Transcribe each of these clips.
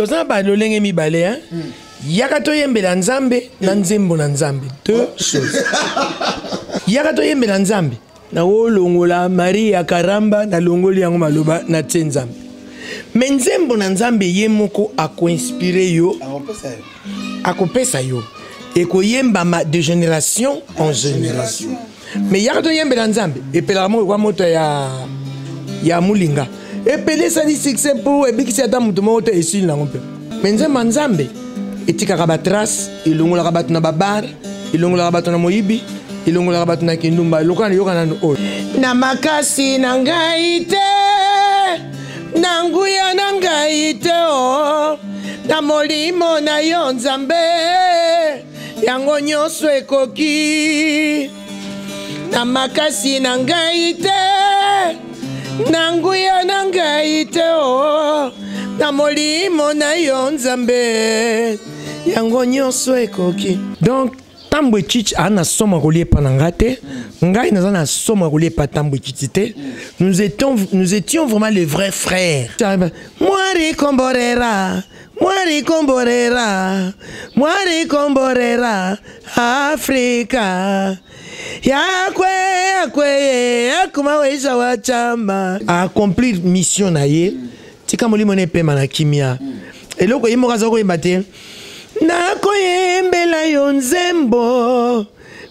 Toza na balolenge mibale hein? Yaka toyembela Nzambe na nzembo na Nzambe. Deux choses. Yaka toyembela Nzambe. Nakolongola Maria Karamba, nalongoli yango maloba na tie Nzambe. Mais nzembo na Nzambe ye moko akoinspire yo, akopesa yo, ekoyembama de génération en génération. Mais yaka toyembela Nzambe epelaka moko ekwa moto ya ya molinga epeli esali succès mpo ebikisi ata moto moko te esili nango mpe. Mais nzembo ya Nzambe etikaka batrace, elongolaka bato na babare, elongolaka bato na moyibi, elongolaka bato na kindumba. Lokola nayoka nanu oyo na makasi na ngai te, na nguya na ngai te, o na molimo na yo Nzambe, yango nyonso ekoki. Na makasi na ngai te, na nguya na ngai te, o na molimo na yo Nzambe, yango nyonso ekoki. Donc Tambwe Chichi a na somo ya kolia epa na nga te, ngai naza na somo ya kolia epa Tambwe Chichi te. Nous étions vraiment les vrais frères. Mwari komborera, mwari komborera, mwari komborera Afrika yakwe yakwe yakuma weisha wa chama. A accomplir mission na ye, tika molimo na epema na kimia. Eloko ye moko aza koyemba te, nakoyembela yo nzembo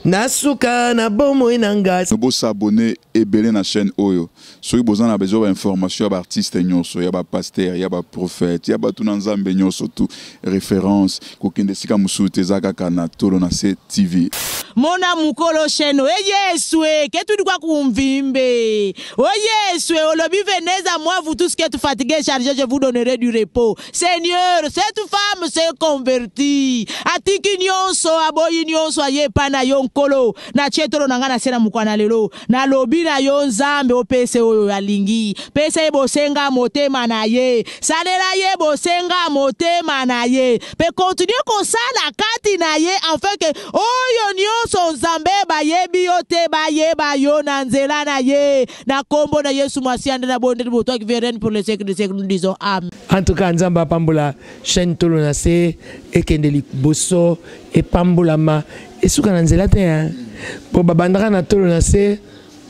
nasuka na bomoi na nga. Bo s'abonner ebele na chaîne oyo soki boza na besoin ba information ya ba artiste nyonso, ya ba pasteur, ya ba prophète, ya batu na Nzambe nyonso, tout référence kokende esika mosusu te, eza kaka na Tolo na Se TV. Mona mukolo sheno e Yesu e ke tudi kwa kumvimbe o Yesu e olobi venez à moi vous tous qui êtes fatigués chargés, je vous donnerai du repos. Seigneur, cette femme s'est convertie, atiki nyonso, aboyi nyonso, aye epa na yo Nkolo. Natie tolo na ngai na se na mokwana lelo, nalobi na yo Nzambe, opese oyo alingi, pesa ye bosenga motema na ye, salela ye bosenga motema na ye, pe continue kosala kati na ye, afin que oyo nyonso Nzambe bayebi yo te bayeba yo na nzela na ye. Na kombo na Yesu Masiya nde nabondeli bo, toi qui viens règne pour les siècles des siècles, nous disons amen. En tout cas, Nzambe apambola chaîne Tolo na se, ekende liboso, epambolama, esuka na nzela te hein. Po babandaka na Tolo na se,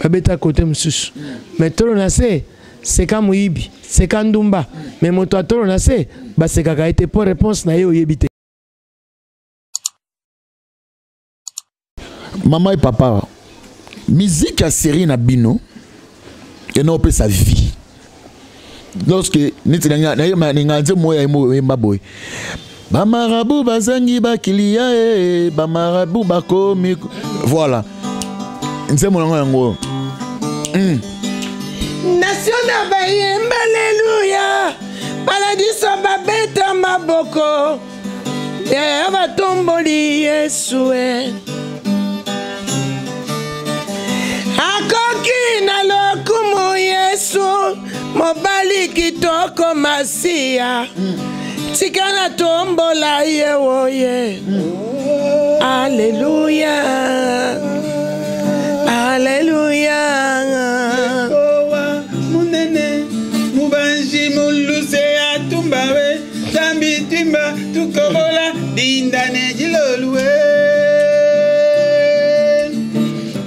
babeta côté mosusu. Mais Tolo na se, seka moyibi, seka ndumba, mais moto ya Tolo na se, basekaka ye te po réponse na ye oyebi te. Maman et papa, musique ya série na bino ena opesa vie. Lorsque neti na na nzembo oyo oyemba boye, ba marabout bazangi ba client eh, ba marabout bakomi, voilà nzembo nango yango. Nation na bayemba alleluya, paradiso babeta maboko, ya batomboli Yesu e. Akoki na lokumu Yesu, mobali kitoko Masiya, tika na tombola ye oye. Alleluya, alleluya. Yekowa munene, mubanji muluse atumbawe, zambi twimba tukobola dindane jilolwe.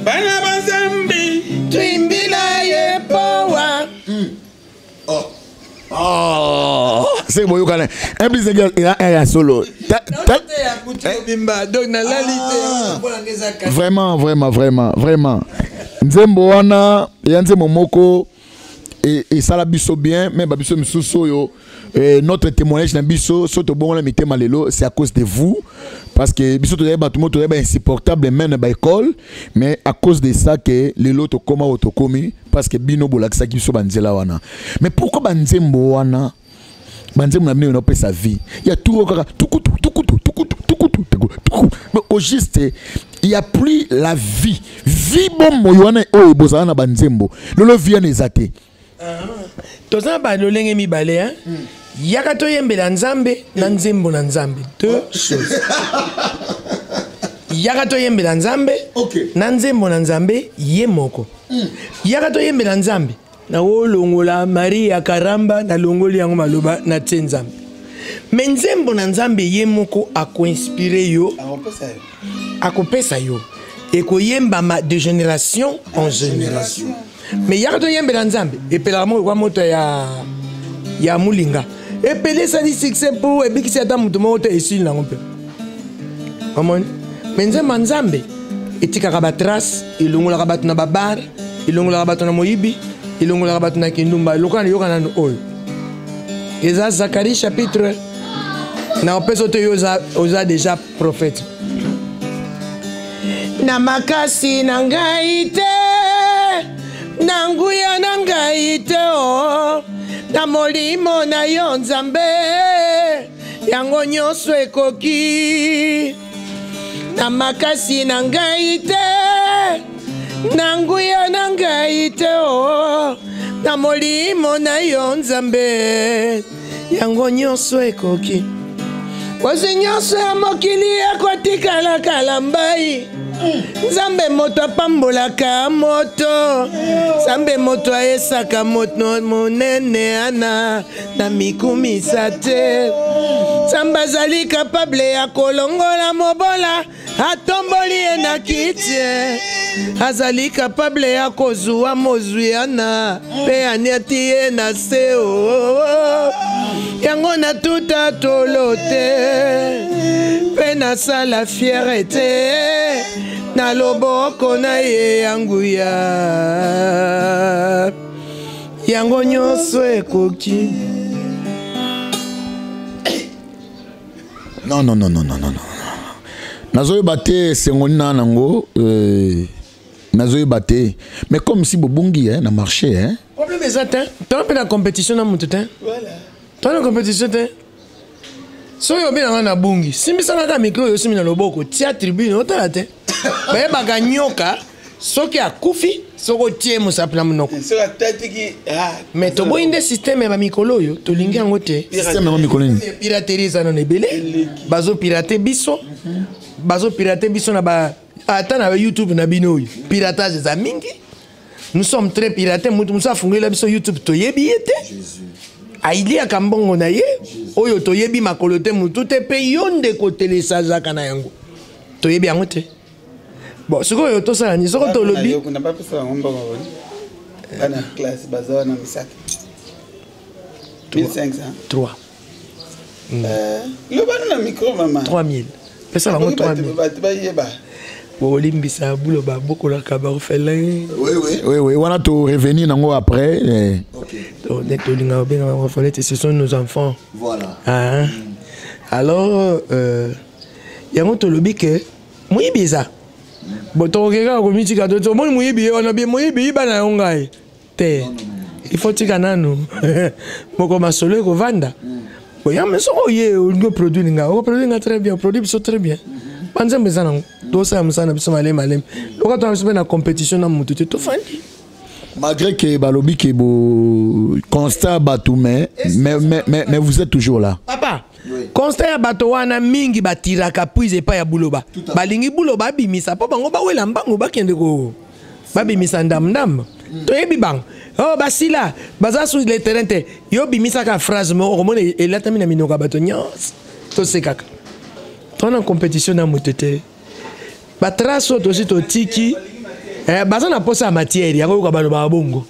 Bana ba Nzambi twimbila ye powa. Oh. Oh. C'est bon, yoka na. Un plus un gars, il a un ya solo. Ta, ta. Bimba, donc na lali te. Vraiment, vraiment, vraiment, vraiment. Nzembo wana, ya nzembo moko et ça la biso bien, mais ba biso misusu oyo, et notre témoignage na biso, soto bongo na mitema lelo, c'est à cause de vous, parce que biso to ba tout to ba insupportable même ba école, mais à cause de ça que lelo to koma o to komi, parce que bino bolakisaki biso ba nzela wana. Mais pourquoi ba nzembo wana, ba nzembo na bino na pesa vie? Il y a tout kaka tukutu tukutu tukutu tukutu tukutu tukutu. Mais au juste il y a plus la vie. Vie bon moyo wana oyo bozala na ba nzembo. Lelo vie wana eza te. Ah, toza ba lolenge mibale hein. Yaka toyembela Nzambe na nzembo na Nzambe. Deux choses. Yaka toyembela Nzambe na nzembo na Nzambe ye moko. Yaka toyembela Nzambe na olongola Maria Karamba na longoli yango maloba na tie Nzambe. Mais nzembo na Nzambe ye moko akoinspire yo, akopesa yo, ekoyembama de génération en génération. Mais yaka toyembela Nzambe, epelaka moko ekwa moto ya molinga, epeli esali succès mpo ebikisi ata moto moko te, esili nango mpe omoni. Mais nzembo ya Nzambe etikaka batrace, elongolaka bato na babar, elongolaka bato na moyibi, elongolaka bato na kindumba. Lokola yoka nanu oyo eza Zacharie chapitre na opesa te, yo oza déjà prophète. Na makasi na ngai te, na nguya na ngai te, o na molimo na yo Nzambe, yango nyonso ekoki. Na makasi na ngai te, na nguya na ngai te, o na molimo na yo Nzambe, yango nyonso ekoki. Kozwi nyonso ya mokili ekotikalaka mbai. Nzambe moto apambolaka moto, Nzambe moto ayesaka moto monene ana na mikumisa te. Nzambe azali kapable ya kolongola mobola, atomboli ye na kiti. Azali kapable ya kozwa mozwi ana mpe aniati ye na se. O yango natuta tolo te mpe nasala fiere te na loboko na ye ya nguya, yango nyonso ekoki. Non, non, non, non, non, non, non, nazoyeba te esengo nini na nango, nazoyeba te, mais comme si bobungi na marché, hein. Problème eza te, toza mpe na compétition na motu te, toza na compétition te. Soki obi nanga na bungi, simbisanga kaka micro oyo osimbi na loboko, tia tribune, otala te. Bayebaka nyoka soki akufi, soki otie mosapi na monoko. Mais toboyi nde système ya bamikolo oyo, tolingi yango te. Système yango mikolo nini? Piraterie eza nano ebele, bazopirate biso, bazopirate biso na ba ata na YouTube na bino oyo, piratage eza mingi. Nous sommes très piratés. Mutu mosusu afungolela biso YouTube, toyebi ye te, ailiaka mbongo na ye oyo toyebi makolo te, mutu te, mpe yo nde kotelesazaka na yango, toyebi yango te. Bon, sikoyo tosala nini soko tolobi? Kuna bapesa bango mbongo boni? Bana classe baza wana misato, 1500. 3. Lobana na micro, mama. 3000, pesa bango 3000. Bato bayeba. Bolimbisa, bulo babokolaka baorphelin. Oui, wana to revenir nango après, eh. Nde tolingaka kobenga baorphelin te, ce sont nos enfants. Voilà. Ah. Alors yango tolobi ke moyibi eza bon, tokoki kaka komitika to omoni moyibi ye wana bie moyibi yiba na yo ngai te. Il faut tika nanu moko masolo ekovanda. Bon, yango soki oye olingi oproduire nga, okoproduire nga très bien, oproduire biso très bien. Banzembo eza nango, tosala mosala na biso malemi malemi, loka tona biso mpe na compétition na motu te, tofandi. Malgré que balobi que bo constat bato, mais vous êtes toujours là. Papa, constat ya bato wana mingi batiraka prise epai ya buloba, balingi buloba abimisa mpo bango bawela mbangu, bakende ko babimisa ndamndambo. Toyebi bango, oh, basila baza sur le terrain te. Yo bimisaka phrase moko, okomona elatami na minoko ya bato nyonso, tosekaka. Tona compétition na moto te. Batrace oyo tosi totiki, baza na posa ya matière yango, yoka balobaka bongo.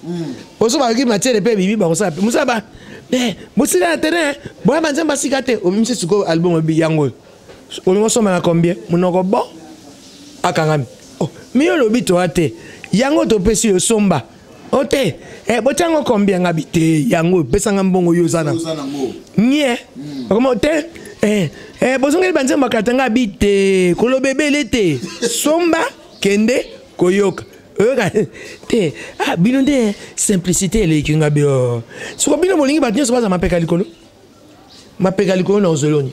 Poso bayoki matière mpe ebibi, bakosala mpe mosala ba mais bosila na terrain, boya banzembe basika te. Obimisi sikoyo album oyebi yango oyo olingi osomba na combien? Monoko bon akangami. Oh, mi olobi toa te, yango topesi yo, somba o te, botia yango combien? Ngabi te, yango opesanga mbongo yo oza na nye okoma te, bozongeli banzembo bakata. Nga bi te, koloba ebele te, somba, kende koyoka, oyoka te. Ah, bino nde simplicité eleki. Nga bi, oh. Siko bino bolingi bato nyonso baza mapeka likolo, mapeka likolo na ozoloni.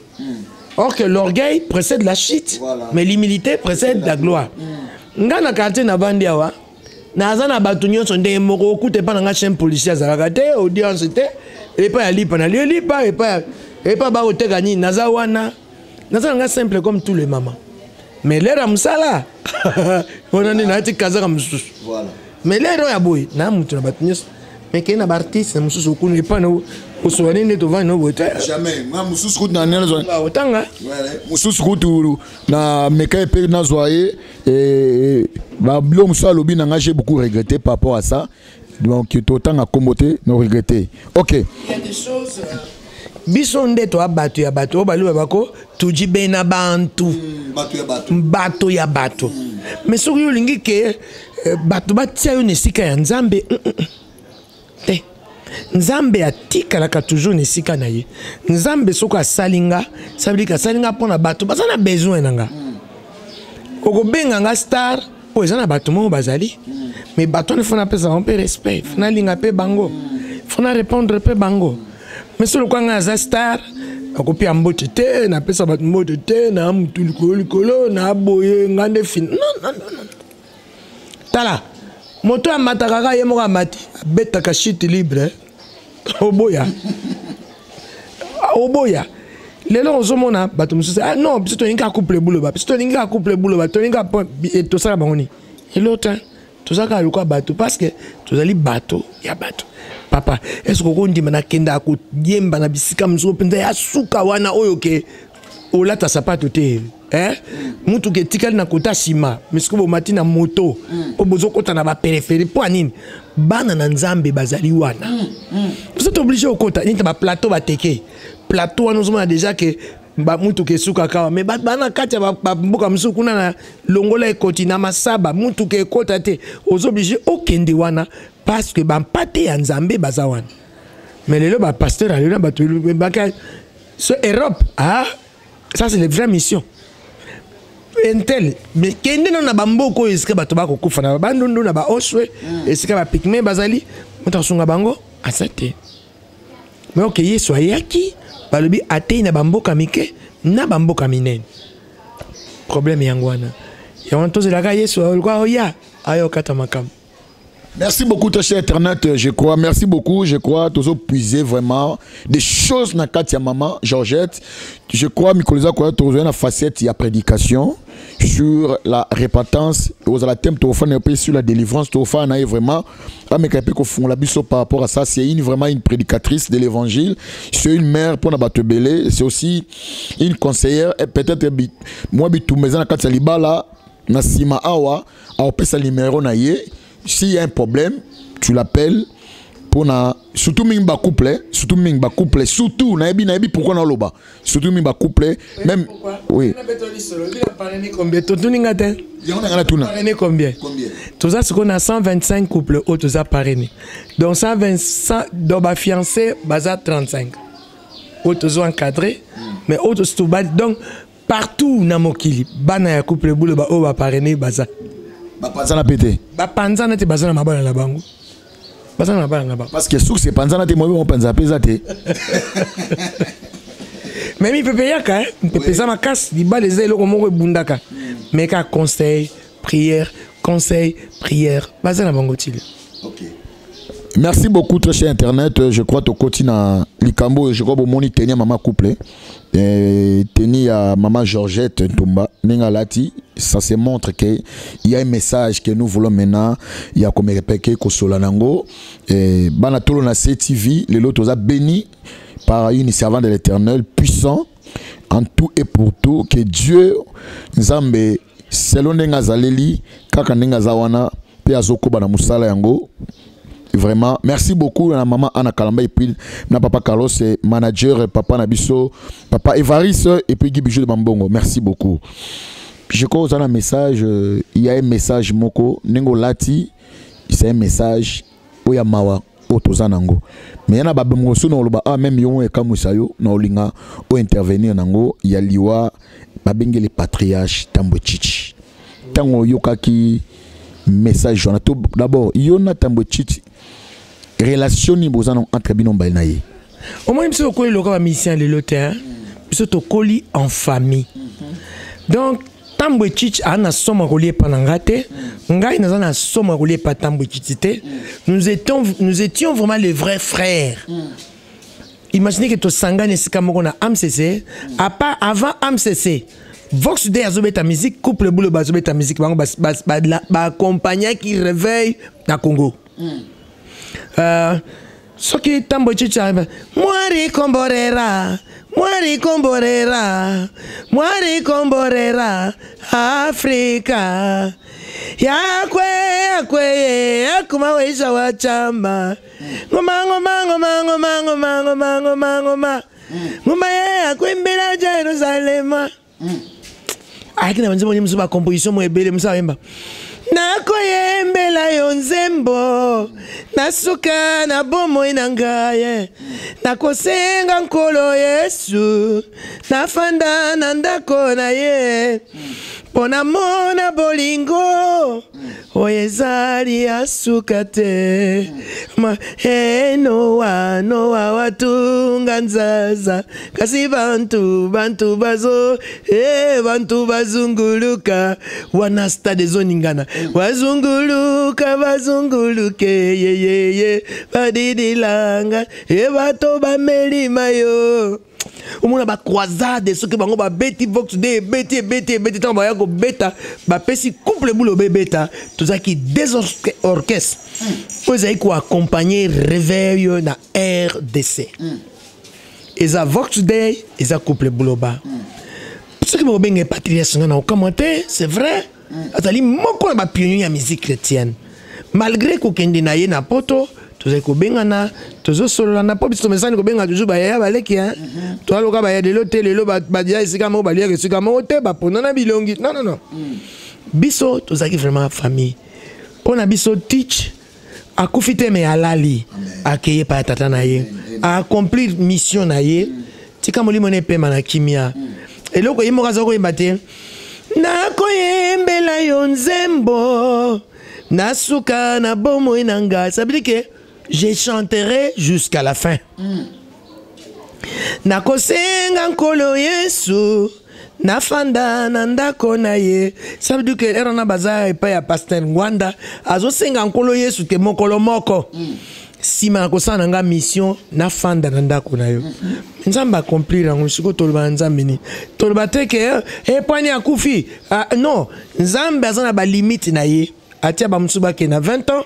Or que l'orgueil précède la chute. Voilà. Mais l'humilité précède la gloire. Nga na quartier na bandi awa, naza na bato nyonso ndenge moko. Okuta epa na nga chien policier azalaka te, audience te. Epai ya lipa nalie lipa, epai epai bakoteka nini, naza wana, naza na nga simple comme tous les mamans. Mais l'heure ya mosala wana nde nayati kazaka mosusu. Mais l'heure oyo ya boye na moto na bato nyonso. Mais kei na baartiste mosusu okuna epai na osola nini nde tovandi no boye te. Jamais nga mosusu kutu na nini otanga. Mosusu kutu na meka epe nazwa ye babilo mosusu alobi na nga, j'ai beaucoup regretté par rapport à ça. Donc totanga kombo te, no regretté. OK. Il y a des choses, biso nde toa bato ya bato oyo baloba bako tuji bena bantu. Bato ya bato. Bato ya bato. Mais soki olingi ke bato batia yo na esika ya Nzambe, te. Nzambe atikalaka toujours na esika na ye. Nzambe soki asali nga, ça veut dire que asali nga mpona bato baza na besoin na nga. Okobenga nga star oyo eza na bato moko bazali, mais bato wana, faut napesa bango mpe respect, faut nalinga mpe bango, faut na répondre mpe bango. Mais so lokwa ngai aza star, nakopia mbote te, napesa bato mbote te, na mutu likolo likolo na boye, nga nde fini. Non, non, non, non. Tala, moto amataka kaka ye moko, amati, abetaka chute libre, oboya oboya. Lelo ozomona bato mosusu: "Ah non, biso tolingi kaka couple Buloba, biso tolingi kaka couple Buloba, tolingi kaka." Tosala bango nini? Elo te, toza kaka lokola bato, parce que tozali bato ya bato. Papa, est ce okondima nakendaka koyemba na bisika mosusu mpenza ya suka wana oyo ke olata sapato te, eh? Mutuka etikali na kota nsima, mais sikoyo bomati na moto mpo bozokɔta na bapériphérie. Mpo ya nini? Bana na Nzambe bazali wana. Vous êtes obligé okɔta nini ta baplateau, bateke plateau wana, ozomona déjà ke bamutuka esukaka awa. Mais bana kati ya bamboka mosusu kuna na longola ekoti na masaba, mutuka ekota te. Oza obligé okende wana parce que bampate ya Nzambe baza wana. Mais lelo bapasteur alelo na bato baka so Europe, ah, ça c'est les vraies missions intel. Mais kende nano na bamboka oyo esika bato bakokufa na Bandundu, na baoswe, esika bapygmées bazali, moto asunga bango aza te. Mais oke, Yesu ayaki, balobi atei na bamboka mike na bamboka minene. Problème yango wana, yango wana tozelaka Yesu alukwa oya aya okata makambo. Merci beaucoup, très cher internaute, je crois. Merci beaucoup, je crois. Toujours puiser vraiment des choses na kati ya maman Georgette. Je crois, Mikoloza, quoi, toujours une facette, il y a prédication sur la repentance, aux la thème, sur la délivrance, vraiment, ah, la biso par rapport à ça, c'est une, vraiment une prédicatrice de l'évangile, c'est une mère pour na c'est aussi une conseillère, et peut-être, moi, bitou, mais na kati ya libala, na sima awa, a numéro na ye. S'il y a un problème, tu l'appelles pour na surtout mingi ba couple, surtout mingi ba couple, surtout nayebi nayebi pourquoi na loba surtout mingi ba couple même, oui. Combien totuninga te? Yango na tuna. Parrainé combien? Toza sikoyo na 125 couple oyo toza parrainé. Donc 120, donc bafiancé baza 35 oyo tozo encadré, mais oyo tosi donc partout na mokili, bana ya couple Buloba oyo baparrainé baza. Bapanzana mpe te? Bapanzana te, baza na mabala na bango, baza na mabala na bango. Parce que soki epanzana te, moyebi mopanzana mpe eza te. Mais mipepe yaka, mipepe eza makasi. Libala eza eloko moko ebundaka, mais kaka conseil, prière, conseil, prière, baza na bango tili. Okay. Merci beaucoup, très cher internaute. Je crois tokoti na likambo. Je crois bomoni tenue ya mama couple. Tenue ya maman Georgette Ntumba ndenge alati, ça se montre que il y a un message que nous voulons maintenant ya komerepeke kosola nango. Bana tolo na CTV, lelo toza béni par une servante de l'Éternel puissant en tout et pour tout, que Dieu Nzambe selon ndenge azaleli kaka ndenge aza wana mpe azokoba na mosala yango. Vraiment merci beaucoup na maman Anna Kalamba et puis na papa Carlos, manager, papa na biso papa Evaris et puis Guy Bijou de Bambongo. Merci beaucoup. Je crois un message, il y a un message moko ndenge olati, c'est un message oya mawa oyo toza nango. Mais yana bamosusu na oloba, ah, même yo ekamwisa yo na olinga ointervenir nango ya liwa babengeli patriarche Tambwe Chichi. Ntango oyokaki message wana, to d'abord yo na Tambwe Chichi, relation nini boza nango entre bino mbali na ye? Omoni, biso tokoli lokola bamusicien lelo te, hein? Biso tokoli en famille. Donc Tambwe Chichi aza na somo ya kolia epa na nga te, ngai naza na somo ya kolia epa Tambwe Chichi te. Nous étions vraiment les vrais frères. Imaginez que tosangani esika moko na AMCC. À part avant AMCC, Vox Day azobeta musique, couple Bulo bazobeta musique, bango baakompagnaki réveil na Congo. Soki tambo chicha mwari komborera, mwari komborera, mwari komborera Afrika yakwe yakwe yakuma weisha wa chama ngoma ngoma ngoma ngoma ngoma ngoma ngoma ngoma ngoma ye yakwembela Jerusalema. Ayaki na banzembo mosusu, bacomposition mo ebele mosusu ayemba: nakoyembela yo nzembo nasuka na bomoi na ngai, nakosenga Nkolo Yesu nafanda na ndako na ye mpo namona bolingo oyo ezali ya suka te. Ma e Noa, Noa watunga nzaza, kasi bantu bantu bazo e bantu bazunguluka wana, stade ezoningana, bazunguluka bazunguluke yeyeye badidilanga e bato bamelima yo. Omona bacroisade, soki bango babeti Vox Dei, ebeti ebeti ebeti. Ntango baya kobeta, bapesi Couple Buloba ebeta. Tozalaki des orchestre oyo ezali koaccompagne réveil na RDC. Eza Vox Dei, eza Couple Buloba. Soki bakobenga patriarche, nga na okamwa te. C'est vrai, azali moko na bapionnier ya musique chrétienne. Malgré kokende na ye na Poto, tozali kobengana, tozosolola na mpo biso tomesani kobenga toujours bayaya, baleki. Toaloka baya lelo te, lelo badia esika moko, baliaka esika moko te, bapona na bilongi. Non, non, non, biso tozalaki vraiment famille. Mpo na biso, Teach akufi te, me alali, akeye epai ya tata na ye, aaccomplir mission na ye. Tika molimo na epema na kimia. Eloko ye moko aza koyemba te: nakoyembela yo nzembo nasuka na bomoi na ngai. Ça veut dire que je chanterai jusqu'à la fin. Nakosenga Nkolo Yesu nafanda na ndako na ye. Ça veut dire que ere wana baza epai ya pasteur Ngwanda, azosenga Nkolo Yesu te mokolo moko nsima na kosala na nga mission, nafanda na ndako na yo. Nzambe accomplir yango. Sikoyo toloba na Nzambe nini? Toloba te ke epwani akufi. Ah, non, Nzambe aza na balimite na ye. Atia bamosusu bakende na 20 ans,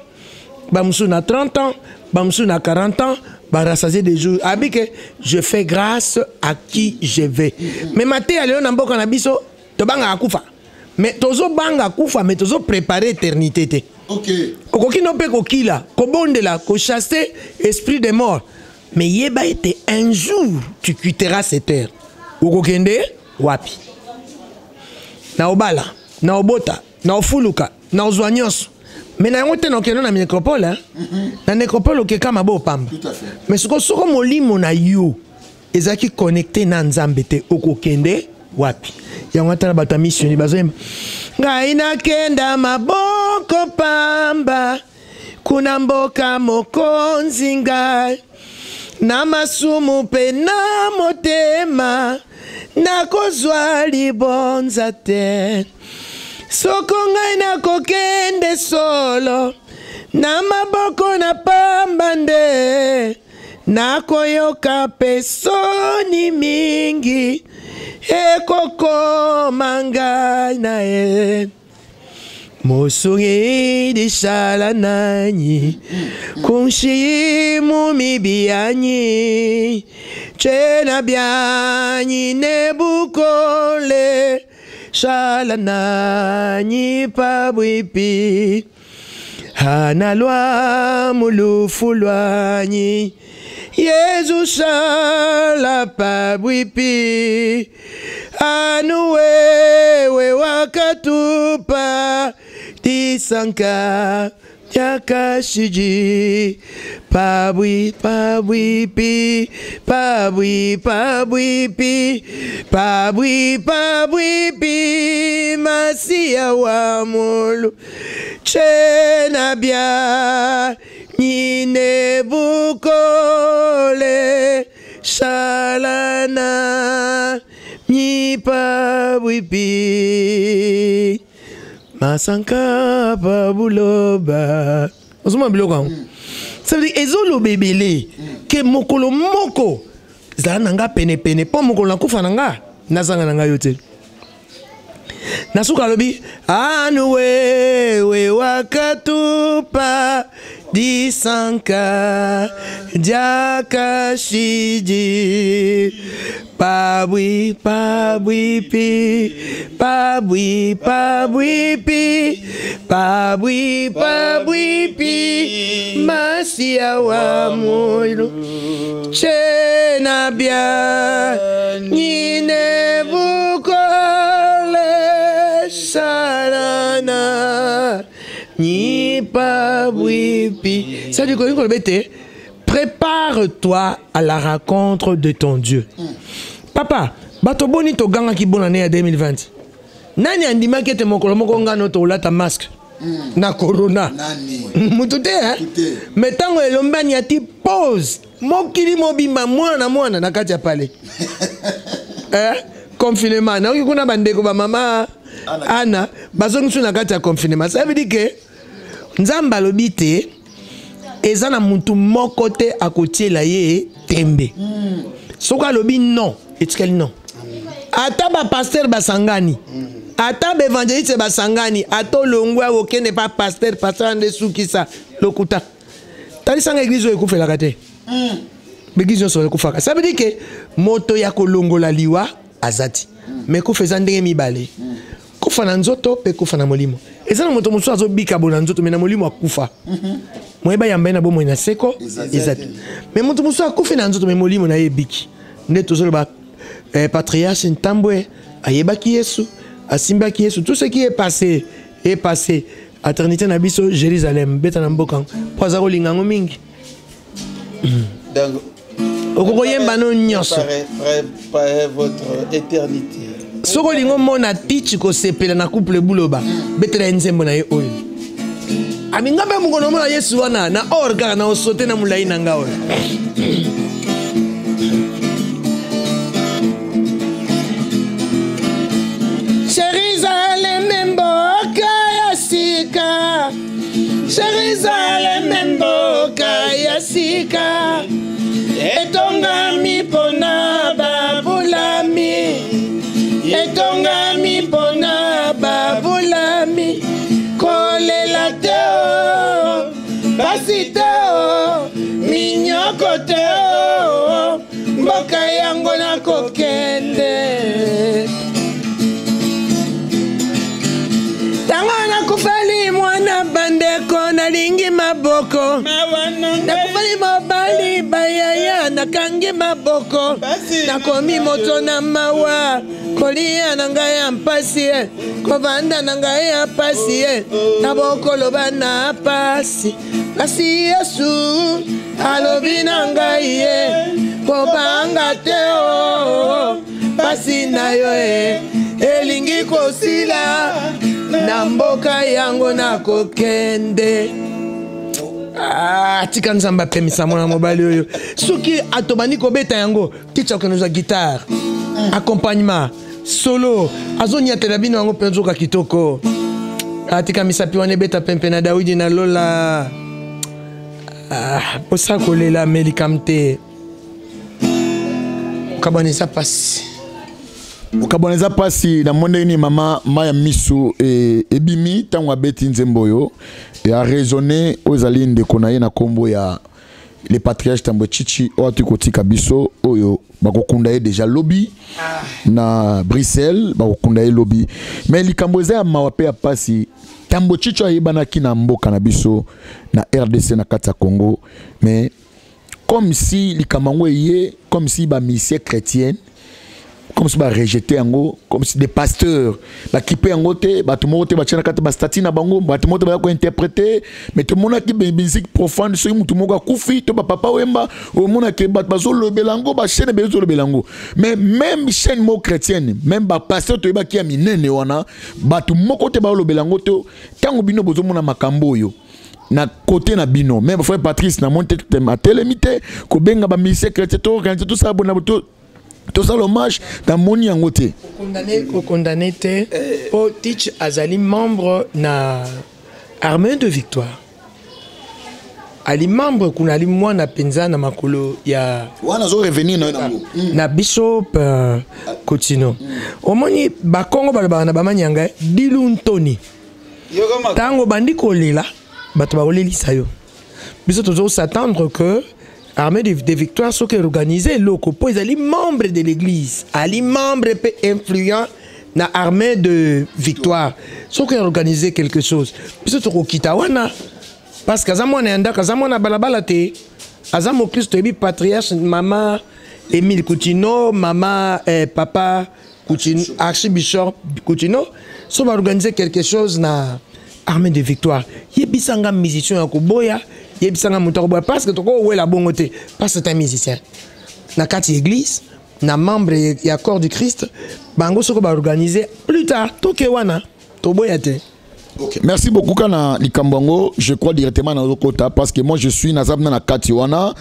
bamosusu na 30 ans, bamosusu na 40 ans, barassasié des jours. Abi ke je fais grâce à qui je vais. Mais mateya lelo na mboka na biso, tobangaka kufa, mais tozobanga kufa, mais tozoprépare éternité te. Okoki no mpe kokila, kobondela, kochasser esprit de mort, mais yeba ete un jour tu quitteras cette terre. Okokende wapi? Na obala, na obota, na ofuluka, na ozwa nyonso, mais na yango te na okende na nécropole, hein? Na nécropole okeka mabe opamba. Tout à fait. Mais siko soko molimo na yo ezalaki connecté na Nzambe te, okokende wapi? Yango ata na bato ya missioni bazoyemba: ngai nakenda maboko pamba kuna mboka mokonzi, ngai na masumu mpe na motema, nakozwa libonza te. Soko ngai nakokende solo na maboko na pamba nde nakoyoka mpe soni mingi ekokoma ngai na ye. Mosungi dishala nanyi kunshimu mibi yanyi tshena byanyi nebukole shala nanyi pabwipi hanalwa mulufu lwanyi Yesu shala pabwipi anu wewe wakatupa disanka yakashiji pabwi pabwipi pabwi pabwipi pabwi pabwipi masiya wa mulu chena bya nyine bukole shalana nyipa bwipi masanka pa buloba. Ozomona biloko yango, ça veut dire ezoloba ebele ke mokolo moko zala na nga penepene, mpo mokolo nakufa na nga, nazanga na ngai yo te. Na suka alobi anu wewe wakatupa disanka diakashidi pabwi pabwipi pabwi pabwipi pabwi pabwipi masia wa mulu chena bia nyine bukole sarana ni pabwipi. Ça du coup, prépare-toi à la rencontre de ton Dieu. Papa, bato boni togangaki bonne année ya 2020. Nani andimaki ete mokolo moko ngano tolata masque na corona? Mutu te, hein? Mais ntango elombani ati pause, mokili mobimba mwana na mwana na kati ya palais. Eh? Confinement. Nayoki kuna bandeko ba mama Anna bazongi na kati ya confinement. Ça veut dire que Nzambe alobi te eza na mutu moko te akotiela ye tembe. Soki alobi non, etikali non. Ata ba pasteur basangani, ata ba évangéliste basangani, ata olongwa okende pa pasteur, pasteur nde sukisa lokuta. Talisanga église oyo ekufelaka te. Église nyonso ekufaka. Ça veut dire que moto ya kolongola liwa azati. Mais kufa eza ndenge mibale. Kufa na nzoto pe kufa na molimo. Eza na moto mosusu azobika bo na nzoto mais na molimo akufa. Moyeba yamba ye na bomoi na seko eza te. Mais moto mosusu akufi na nzoto mais molimo na ye ebiki. Nde tozoloba patriarche Ntambwe ayebaki Yesu, asimbaki Yesu, tout ce qui est passé est passé. Éternité na biso Jérusalem beta na mboka po aza kolinga yango mingi. Donc okokoyemba no nyonso. Préparez votre éternité. Soko olingo mona tichi kosepela na couple buloba, betela ye nzembo na ye oyo. Aminga mpe mokono mona Yesu wana na or kaka na osote na molai na nga oyo. Jérusalem mboka ya sika, Jérusalem mboka ya sika, etongami pona babulami, etongami pona babulami, kolela te o, pasi te o, minyoko te o, mboka yango nakokende. Tango nakufeli mwana bandeko nalingi maboko, nakufeli mobali bayaya nakangi maboko, nakomi moto na mawa, kolia na ngai ya mpasi ye, kovanda na ngai ya pasi ye, na bokoloba na pasi. Kasi Yesu alobi na ngai ye, kobanga te o, pasi na yo e, elingi kosila, na mboka yango nakokende. Ah, tika Nzambe apemisa mwana mobali oyo. Soki atobandi kobeta yango, ticha okende ozwa guitare, accompagnement, solo, azoniatela bino yango mpe nzoka kitoko. Atika misapi wana ebeta pempe na Dawidi na Lola. Ah, posa kolela melikam te. Okabwana eza pasi. Okabwana eza pasi na monde ni mama maya misu ebimi tango abeti nzembo oyo ya raisonner oyo ezali ndeko na ye na kombo ya le patriarche Tambwe Chichi oyo atuki kotika biso oyo bakokunda ye déjà lobi na Bruxelles, bakokunda ye lobi. Mais likambo eza ya mawa pe ya pasi, Tambwe Chichi ayebanaki na mboka na biso na RDC na kati ya Congo, mais comme si likambo yango eye, comme si ba missie chrétienne, comme si ba rejeter yango, comme si des pasteurs ba kipe yango te, bato moko te batia na kati ba statut na bango, bato moko te baya kointerpréter. Mais tomonaki ba musique profane, soki motu moko akufi to ba papa wemba, omonaki bato bazolobela yango, ba chaîne ebele ezolobela yango. Mais même chaîne moko chrétienne, même ba pasteur toyebaki ya minene wana, bato moko te balobela yango te. Ntango bino bozomona makambo oyo na côté na bino, même frère Patrice na monte te atelemi te kobenga ba musicien chrétien to organiser tout ça bona to tout ça l'hommage na moni yango te. Condamné te po Teach azali membre na armée de victoire. Ali membre kuna, ali mwana mpenza na makolo ya wana azo revenir na yo nango. Na bishop Kutino. Omoni, bakongo balobaka na bamanyanga dilu ntoni. Ntango bandi kolela, bato bakolelisa yo. Biso tozo s'attendre que armée de victoire, soki organise eloko, mpo ezali membre de l'église, ali membre mpe influent na armée de victoire, soki organise quelque chose, biso tokokita wana, parce que aza mwana ya ndako, aza mwana balabala te, aza mokristo. Toyebi patriarche mama Emile Kutino, mama papa Kutino, archibishop Kutino. So baorganize quelque chose na armée de victoire, yebisanga musicien ya koboya, yebisanga moto akoboya, parce que tokowela bongo te, parce que c'est un musicien na kati ya église, na membre ya corps du Christ. Bango soko baorganize plus tard, toke wana, toboya te. Ok. Merci beaucoup kana likambo yango. Je crois directement na okota, parce que moi je suis naza na kati wana.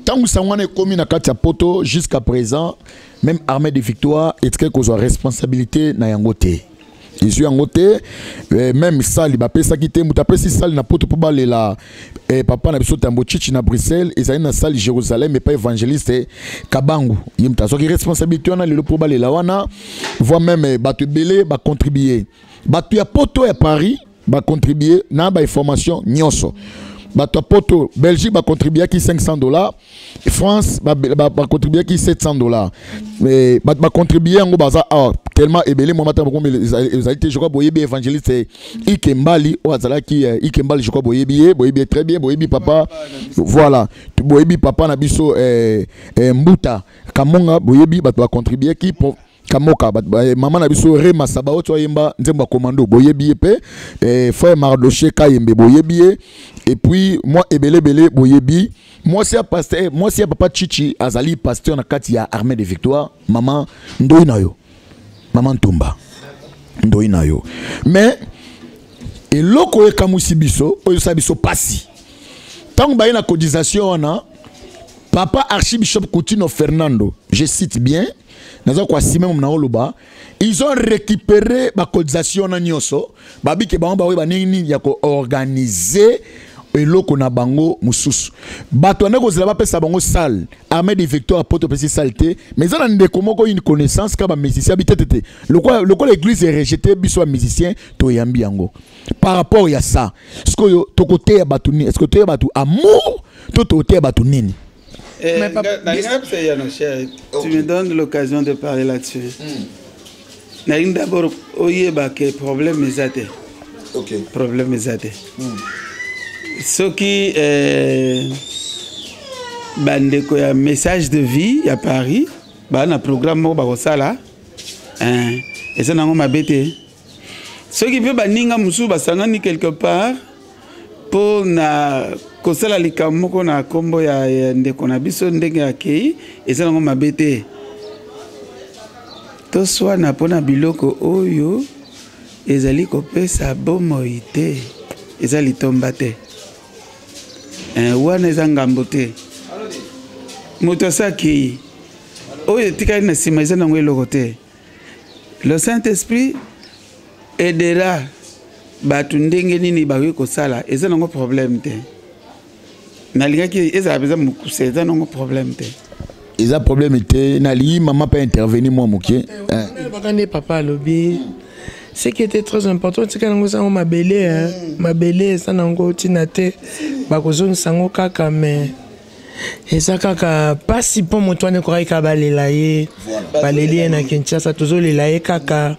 Tango sango wana ekomi na kati ya poto, jusqu'à présent même armée de victoire etikali kozwa responsabilité na yango te, ezwi yango te. Même sali bapesaki te. Moto apesi sali na poto mpo balela papa na biso Tambo Chichi na Bruxelles, ezali na sali Jérusalem epai évangéliste Kabangu. Ye moto azwaki responsabilité wana lelo mpo balela wana, voire même bato ebele bacontribue. Bato ya poto ya Paris bacontribue na bainformation nyonso. Bato ya poto, Belgique bacontribuaki 500 $, France bacontribuaki 700 $. Bato bacontribue yango baza awa tellement ebele. Mwa matanga bakombe ezali te. Je crois boyebi évangéliste Ikembali oyo azalaki Ikembali. Je crois boyebi ye, boyebi ye très bien. Boyebi papa, voilà, boyebi papa na biso Mbuta Kamonga. Boyebi bato bacontribuaki Kamoka, mama na biso Rema Sabaot oyo ayemba nzembo ya commando, boyebi ye mpe. Frère Mardoché Kayembe, boyebi ye. Et puis mwa ebelebele boyebi. Mwasi ya pasteur, mwasi ya papa Chichi azali pasteur na kati ya armée de victoire, mama Ndoi na yo, mama Ntumba Ndoi na yo. Mais eloko oyo ekamwisi biso, oyo esala biso pasi, ntango baye na cotisation wana, papa archibishop Kutino Fernando, je cite bien, naza koasime na oloba, ils ont récupéré bacotisation wana nyonso. Babike bango baoyeba ndenge nini ya koorganize eloko na bango mosusu. Bato ande kozela bapesa bango salle. Armée de victoire poto opesi salle te, mais eza na ndeko moko, une connaissance ka bamusicien abi te te te, lokola église erejeté biso bamusicien, toyambi yango. Par rapport ya ça, sikoyo tokoteya bato nini? Est ce que toteya bato amour to toteya bato nini? Mais Cher, tu me donnes l'occasion de parler là-dessus. Nalingi d'abord oyeba ke problème eza te. Problème eza te. Soki bandeko ya message de vie ya Paris baa na programme moko bakosala, eza nango mabe te. Soki mpe baninga mosusu basangani quelque part mpo na kosala likambo moko na nkombo ya ndeko na biso ndenge akei, eza nango mabe te. Toswana mpona biloko oyo ezali kopesa bomoi te, eza litomba te. Wana eza ngambo te. Moto asa akei, oyo etikali na nsima eza nango eloko te. Le saint esprit aidera bato ndenge nini bakoki kosala. Eza nango problème te. Nalingaki ezala mpenza mokuse. Eza nango problème te. Eza problème te. Nalingi mama mpe intervenir mwa moke. Alobaka nde papa alobi, ce qui était très important, tika nango eza yango mabele, hein. Mabele eza nango ntina te, bakozongisa yango kaka. Mais eza kaka mpasi mpo moto wana ekokaki kaka balela ye. Baleli ye na Kinshasa, tozolela ye kaka.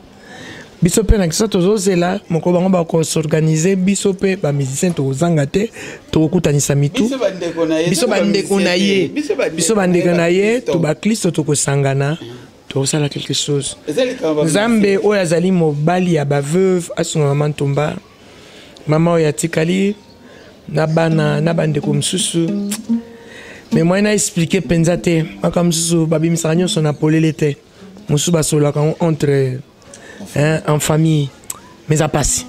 Biso mpe na Kinshasa tozozela mokolo bango bakos'organiser. Biso mpe bamusicien tokozanga te, tokokutanisa mitu. Biso bandeko na ye. Biso bandeko na ye, biso bandeko na ye to baklisto, tokosangana, tokosala quelque chose. Eza likambo. Nzambe oyo azali mobali ya baveuve asunga mama Ntumba, mama oyo atikali na bana na bandeko mosusu. Mais moyen na expliquer mpenza te. Makambo mosusu babimisaka nyonso na polele te, mosusu basololaka yango entre, hein, en famille. Mais eza pasi.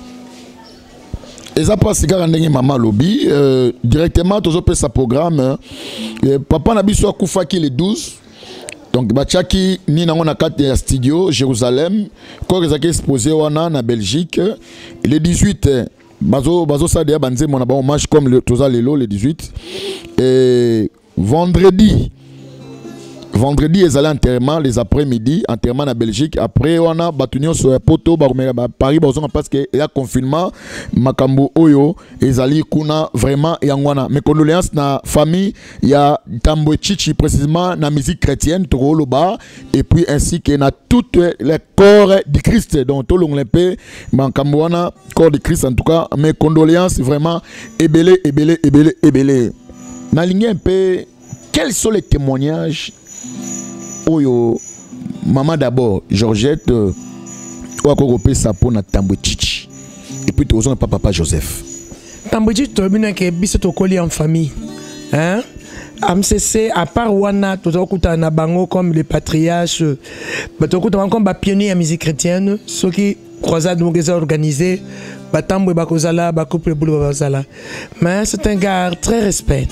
Eza mpasi kaka ndenge mama alobi. Directement tozopesa programme. Papa na biso akufaki le 12, donc batiaki nini yango na kati ya studio Jérusalem, corps ezalaki exposé wana na Belgique le 18. Bazo bazo sala deja banzembo na bango hommage comme le, toza lelo le 18 et vendredi vendredi ezali enterrement les après-midi enterrement na belgique après wana bato nyonso ya poto bakomela ba paris bazonga parce que eya confinement makambo oyo ezali kuna vraiment yango wana mes condoléances na famille ya Tambwe Chichi précisément na musique chrétienne tokoloba et puis ainsi que na toutes les corps du Christ donc tolongola mpe makambo wana corps du Christ en tout cas mes condoléances vraiment ebele ebele ebele ebele nalingi un peu quels sont les témoignages oyo maman d'abord Georgette euh, oyo akoki kopesa mpo na Tambwe Chichi et puis tozonga pa papa Joseph Tambwe Chichi toyebi na ke biso tokoli en famille hein AMCC à part wana tozokutana na bango comme les patriarches tokutana bango comme bapionnier ya musique chrétienne soki croisade moko eza organisé batambwe bakozala bacouple bulu bazala mais c'est un gars très respect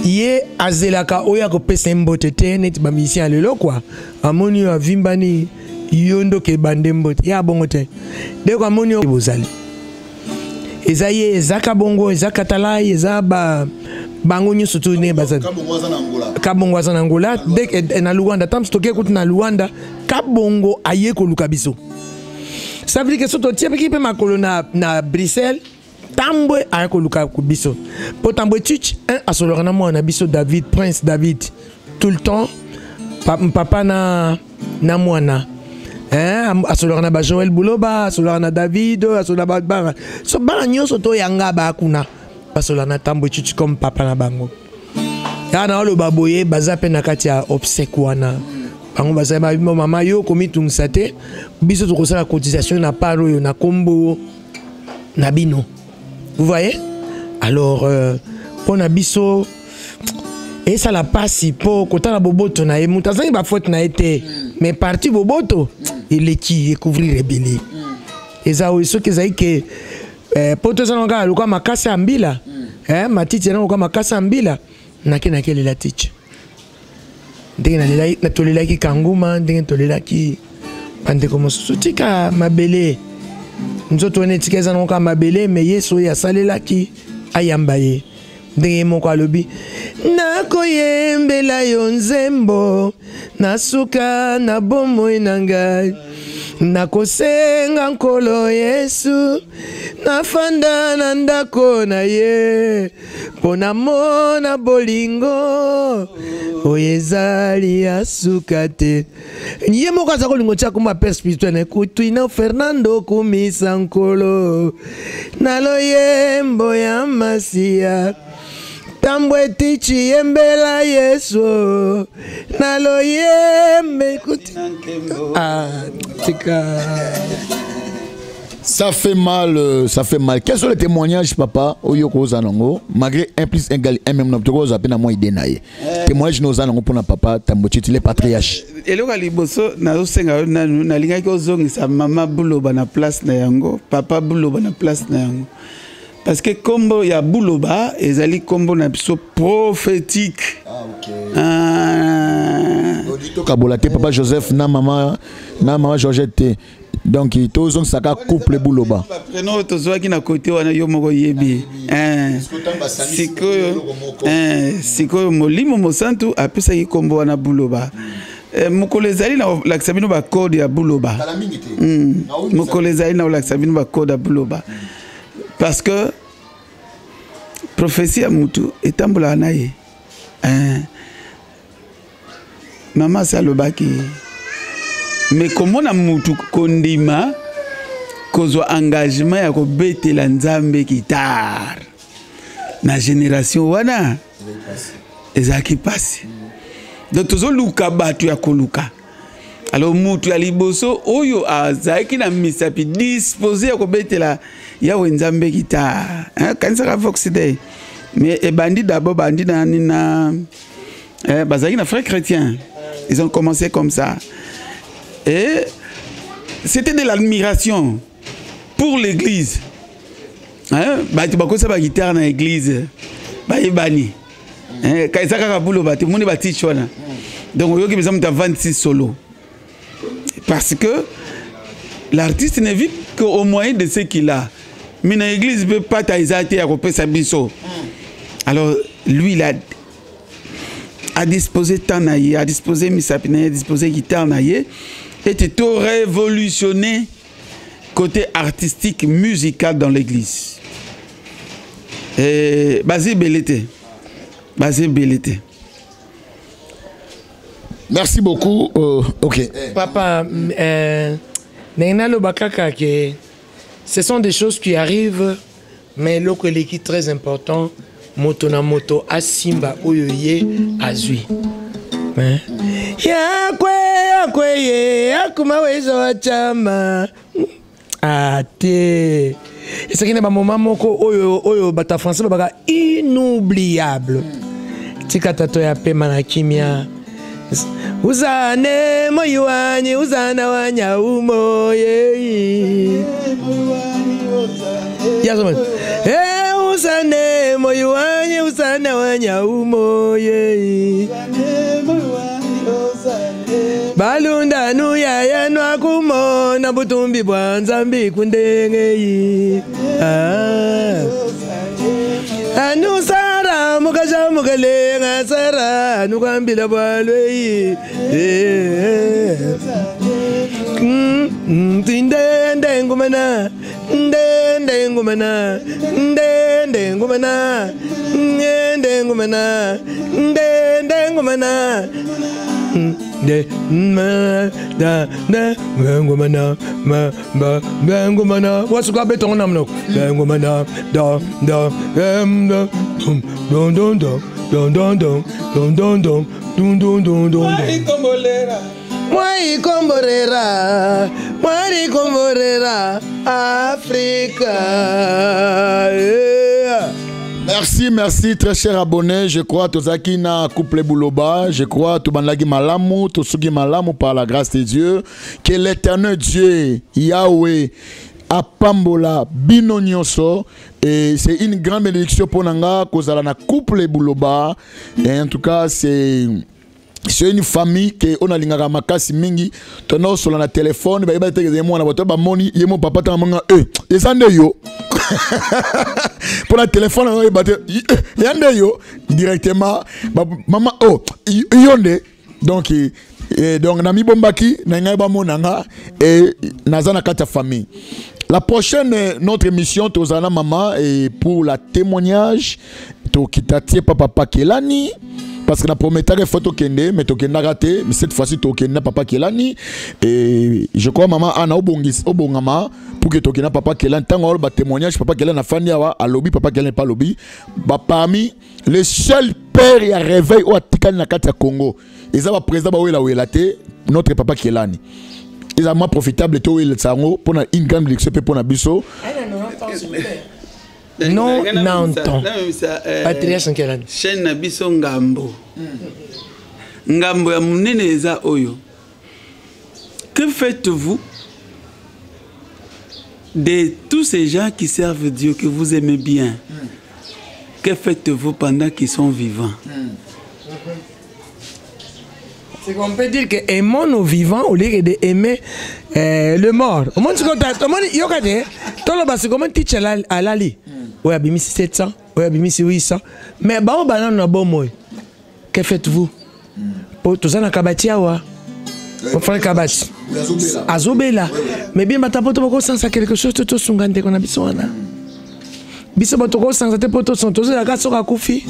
ye azelaka oyo akopesa ye mbote te neti bamusicien ya lelo kua amoni oyo avimbani yo ndoki ebande mbote ye abongo te deko amoni oyo bozali eza ye eza kabongo eza katalai eza ba bango nyonso tu ndenge bazali kabongo aza na angola eh, na luanda ntango toke kutu na luanda kabongo aye koluka biso ça veut dire que so totiepeki mpe makolo na, na bruxelles tambwe aya koluka biso mpo tambwe tuch un asololaka na mwana na biso david prince david tout le temps pa, papa na, na mwana hein, asololaka na bajoel buloba asololaka na david asololaka bana so bana nyonso toyanga bakuna basololaka na tambwe tuch comme papa na bango kaka na oloba boye baza mpe na kati ya obsèque wana bango bazali babi mama yo komitungisa te biso tokosala cotisation na part oyo na kombo na bino vous voyez alors euh, mpo na biso esala mpasi mpo kotala boboto na ye moto azangi bafaute na ye te mais parti boboto eleki ekouvrir ebele eza oyo soki ezali ke eh, poto eza nango kaka lokola makasi ya mbila eh, matiti eza lokola makasi ya mbila nake nakelela tiche ndenge tolelaki kanguma ndenge tolelaki bandeko mosusu tika mabele nzoto wana etika eza nango kaka mabele me yesu oyo asalelaki ayamba ye ndenge ye moko alobi nakoyembela yo nzembo na suka na bomoi na ngai nakosenga nkolo yesu nafanda na ndako na ye mpo namona bolingo oyo ezali ya suka te ye moko aza kolinga otya komba père spirituel na kutuino fernando kumisa nkolo na loyembo ya masiya tambwe tichi yembela yesu na loyembe kuti ah, tika Ça fait mal, euh, ça fait mal. Quels sont les témoignages, papa, oyo koza nango, malgré 1 plus 1 égale 1 même na koza pe na moi idée na ye. Eh. Témoignage noza nango pona papa Tambochiti les patriarches. Eloko ya liboso nazosenga yo nanu nalingaki ozongisa mama Buloba na place na yango, papa Buloba na place na yango. Parce que kombo ya Buloba ezali kombo na biso prophétique. Ah, ok. Ah. Kabola te papa Joseph na mama na mama Georgette te. donc tozongisaka couple buloba prénom oyo tozwaki na kote wana yo moko oyebi eh. sikoyo eh, sikoyo molimo mosantu apesaki nkombo wana buloba eh, mokolo ezali na kolakisa bino bakode ya buloba hmm. mokolo ezali na kolakisa bino bakode ya buloba parce que prophetie ya mutu etambolaka na ye Mama asi alobaki me komona mutu kondima kozwa engagement ya kobetela nzambe guitare na generation wana ezalaki mpasi donc tozoluka bato ya koluka alors mutu ya liboso oyo azalaki na misapi dispose ya kobetela yawe nzambe guitare kanisaka vox day mais ebandi d'abord bandi nani na Eh, bazalaki na frère chrétien. Ils ont commencé comme ça. Et c'était de l'admiration pour l'église. Hein? Bato bakosa ba guitare na église. Bayebani. Hein? Eza kaka bulo bato moni ba tiche wana. Donc oyoki besoin mutu 26 solo. Parce que l'artiste ne vit qu'au moyen de ce qu'il a. Mais na église mpe pata eza te ya kopesa biso. Alors lui, il a a disposé temps na ye, a disposé misapi na ye, a disposé guitare na ye ete to révolutionner côté artistique musical dans l'église. Eh, baza ebele te, baza ebele te. Merci beaucoup. Ok. Papa, ndenge naloba kaka ke ce sont des choses qui arrivent, mais eloko eleki très important, moto na moto asimba oyo ye azwi. Eh? Yakwe yakwe ye akuma wezo wa chama ate ezalaki na bamoma moko oyo oyo bato ya français babaka inoubliable. Tika tato ya pema na kimia. Uzane moyi wanyi uzana wanya umoye Yazoma. Eh, uzane moyi wanyi uzana wanya umoye balundanu yaya nwakumona butumbi bwa nzambi kundengeyi. Ah. Anu sara mukaja mukalenga sara nukambila bwalweyi. Eh. Ndende ngumana ndende ngumana ndende ngumana ndende ngumana ndende ngumana de ma da da ngumana ma ba ngumana wasuka betongo na mnoko ngumana da da em da dum dum dum dum dum dum dum dum dum dum dum dum dum dum. Mwai komborera, mwai komborera, Africa. Yeah. Merci, merci, très cher abonné. Je crois tozaki na couple Buloba. Je crois tobandaki malamu, tosuki malamu par la grâce de Dieu. Que l'Éternel Dieu, Yahweh, apambola bino nyonso. Et c'est une grande bénédiction pour nanga kozala na couple Buloba. Et en tout cas, c'est une famille que on a lingaka makasi mingi. Tono sola na téléphone, ba yeba te mwana bato ba moni ye mo papa ta manga eh eza nde yo. Pour la téléphone on yeba te ya nde yo directement ba mama oh yo nde. Donc et donc na mibombaki na ngai ba monanga et naza na kati ya famille. La prochaine notre émission tozana maman et pour la témoignage tokitatie papa Pakelani. Parce que la promettait photo kende, mais tokenda raté, mais cette fois-ci tokenda papa Kelani. Et je crois maman Anna obongis obongama pour que tokenda papa Kelani tango ba témoignage papa Kelani na fandi awa a lobby papa Kelani pas lobby. Ba parmi les seuls pères ya réveil o atikali na kati ya Congo. Eza ba président ba wela wela te notre papa Kelani. Eza ma profitable to wela sango pour na une grande lecture pe pour na biso. Non, n'entend. Patriarche Nkelani. Chaîne na biso ngambo. Ngambo ya munene eza oyo. Que faites-vous de tous ces gens qui servent Dieu, que vous aimez bien? Que faites-vous pendant qu'ils sont vivants? C'est qu'on peut dire que aimons nos vivants au lieu d'aimer le mort. Au moins, tu comptes, au moins, yoka te, tolo basi, comment teacher alali? Ouais, abimisi 700, ouais, abimisi 800. Mais bah, on banane na bon moi. Que faites-vous? Po, toza na kabati awa. Mon frère Kabati. Azobela. Mais bien, bata poto boko sansa quelque chose, toto sunga ndeko na biso wana. Biso bato ko sansa te poto son, toza ka soka kufi.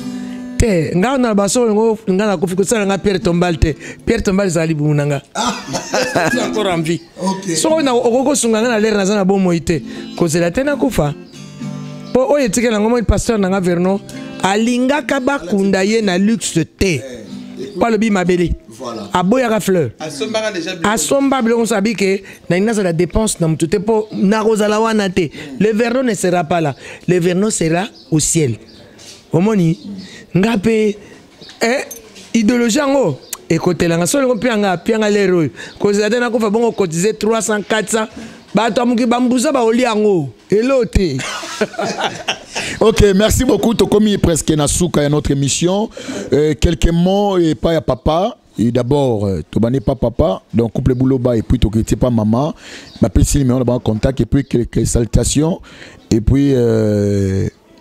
Te, nga na baso ngo nga na kufi kosala nga Pierre Tombal te. Pierre Tombal ezali buna nga. Encore en vie. Okay. Soko na okoko sunga nga na l'air naza na bomoi te. Kozela te na kufa. Po oyo etikela ngo moi pasteur na nga Vernon alingaka bakunda ye na luxe te. Pa lobi mabele. Voilà. Aboyaka fleur. Asombaka déjà biloko. Asomba biloko nyonso abi ke na nini nazala dépense na motu te po nakozala wana te. Le Vernon ne sera pas là. Le Vernon sera au ciel. Omoni nga pe idéologie yango ekotelanga so olingo mpe pianga lero oyo kozela te nakofa bongo cotiser 300 400 bato ya moki bambusa baolia yango elo te. Ok, merci beaucoup. Tokomi presque na suka ya notre émission. Quelques mots et pas ya papa. Et d'abord tobandi pa papa, donc couple Buloba, et puis tokiti pa mama, bapesi numéro na bango contact et puis quelques salutations et puis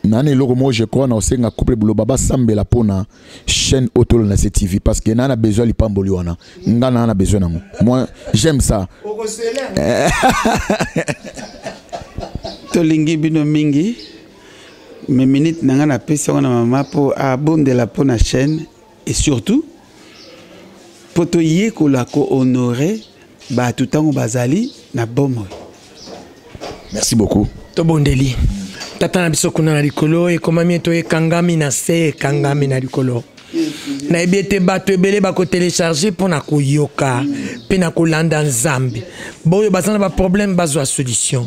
nani eloko moko, je crois, na osenga couple Buloba basambela mpona chaîne Tolo na se TV, parce que na besoin lipamboli wana, nga na besoin nango. Moi, j'aime ça. Tolingi bino mingi, mais minute na nga, napesi yango na mama mpo abondela mpo na chaîne et surtout mpo toyekola kohonorer bato ntango bazali na bomoi. Merci beaucoup. Tobondeli. Tata na biso kuna na likolo, ekomami ete ekangami na se, ekangami na likolo. Nayebi ete bato ebele bakotélécharger mpo na koyoka mpe na kolanda. Nzambe, boyo baza na baproblème bazwa solution.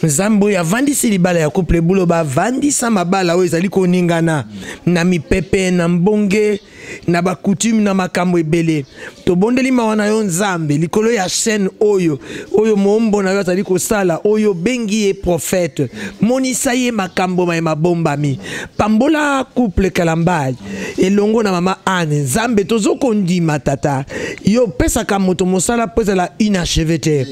Nzambe oyo avandisi libala ya couple Bulo, bavandisa mabala oyo ezali koningana na mipepe, na mbonge, na bacoutume, na makambo ebele. Tobondeli mawa na yo, Nzambe, likolo ya chaîne oyo, oyo moombo na yo azali kosala, oyo obengi ye prophète. Monisa ye makambo maye mabombami. Pambola couple Kalambai elongo na mama Anne. Nzambe, tozokondima, Tata, yo opesaka moto mosala mpo ezala inachevé te.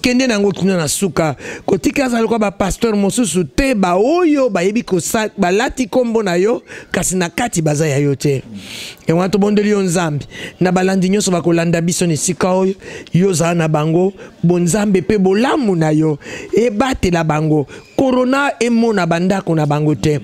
Kende na yango kuna na suka. Kotika azala lokola bapasteur mosusu te, baoyo bayebi balati nkombo na yo, kasi na kati baza ya yo te. Yango wana tobondeli yo, Nzambe, na balandi nyonso bakolanda biso na esika oyo, yo ozala na bango. Bonzambe mpe bolamu na yo ebatela bango. Corona emona bandako na bango te.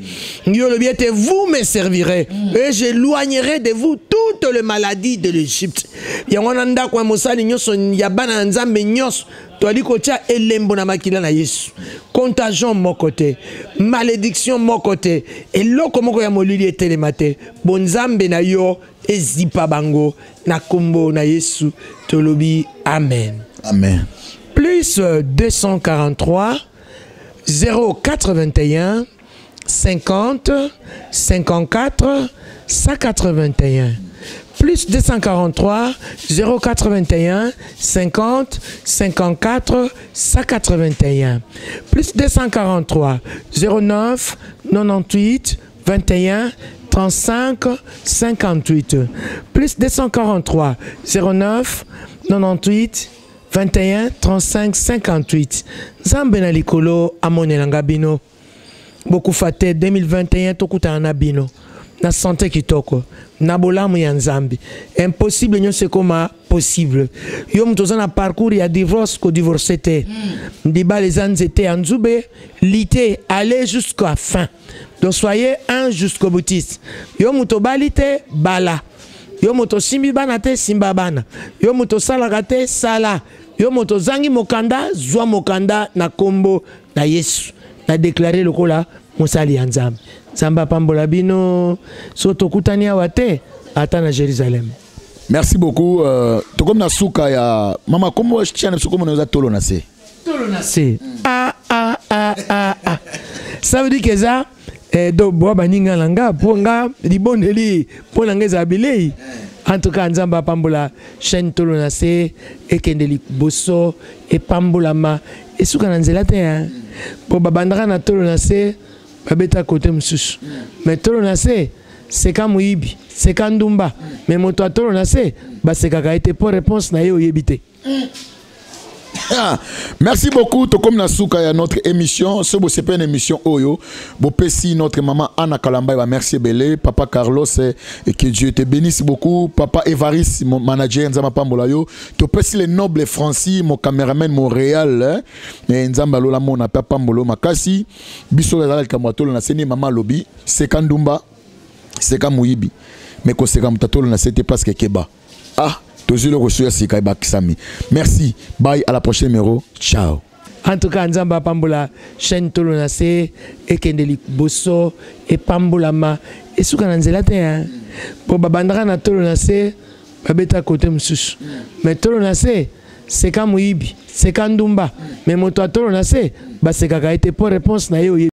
Yo olobi ete vous me servirez et j'éloignerai de vous toutes les maladies de l'Égypte. Yango wana, ndako ya mosali nyonso, ya bana na Nzambe nyonso, toali kotia elembo na makila na Yesu. Contagion moko te, malédiction moko te, eloko moko ya molili etelema te. Bonzambe na yo ezipa bango. Na nkombo na Yesu tolobi amen. Amen. Plus 243 081 50 54 181, plus 243 081 50 54 181, plus 243 09 98 21 35 58, plus 243 09 98 21 35 58. Nzambe na likolo amonelanga bino. Bokufa te. 2021, tokutana na bino na santé kitoko, na bolamu ya Nzambe. Impossible nyonso ekoma possible. Yo moto oza na parcours ya divorce, kodivorce te. Libala eza nzete ya nzube. Lutter, aller jusqu'à fin. Donc soyez un jusqu'au boutiste. Yo moto obali te, bala. Yo moto osimbi bana te, simba bana. Yo moto osalaka te, sala. Yo moto ozangi mokanda, zwa mokanda na nkombo na Yesu. Na déclare lokola mosali ya Nzambe, Nzambe apambola bino. So tokutani awa te, ata na Jérusalem. Merci beaucoup. Tokomi na suka ya mama. Kombo chaîne biso, kombo na eza Tolo na se. Tolo na se. A a a a a, ça veut dire que eza do bwa baninga na nga, mpo nga libondeli mpo na nga ezala bilei. En tout cas, Nzambe apambola chaîne Tolo na se, ekende liboso, epambolama, esuka na nzela te, hein. Mpo babandaka na tolo na se, babeta kote mosusu. Mais tolo na se, seka moyibi, seka ndumba, mais moto atolo na se, basekaka ye te, mpo réponse na ye oyebi te. Ah, merci beaucoup. Tokomi na suka ya notre émission. So bosepeli na émission oyo, bopesi notre maman Anna Kalamba ba merci ebele. Papa Carlos, et que Dieu te bénisse beaucoup. Papa Evaris, mon manager, Nzambe apambola yo. Topesi le noble Francis, mon caméraman Montréal, hein. Nzambe alola mona pe apambola makasi. Biso ezala likambo ya tolo na se. Ni mama lobi, seka ndumba, seka moyibi, mais koseka moto atolo na se te, parce que keba. Ah, tozwi eloko so ya sika ebakisami. Merci, bye, à la prochaine numéro. Ciao. En tout cas, Nzambe apambola chaîne Tolo na se, ekende liboso, epambolama, esuka na nzela te, hein. Mpo babandaka na tolo na se, babeta kote mosusu. Mais tolo na se, seka moyibi, seka ndumba, mais moto atolo na se, basekaka ye te, mpo réponse na ye oyebi.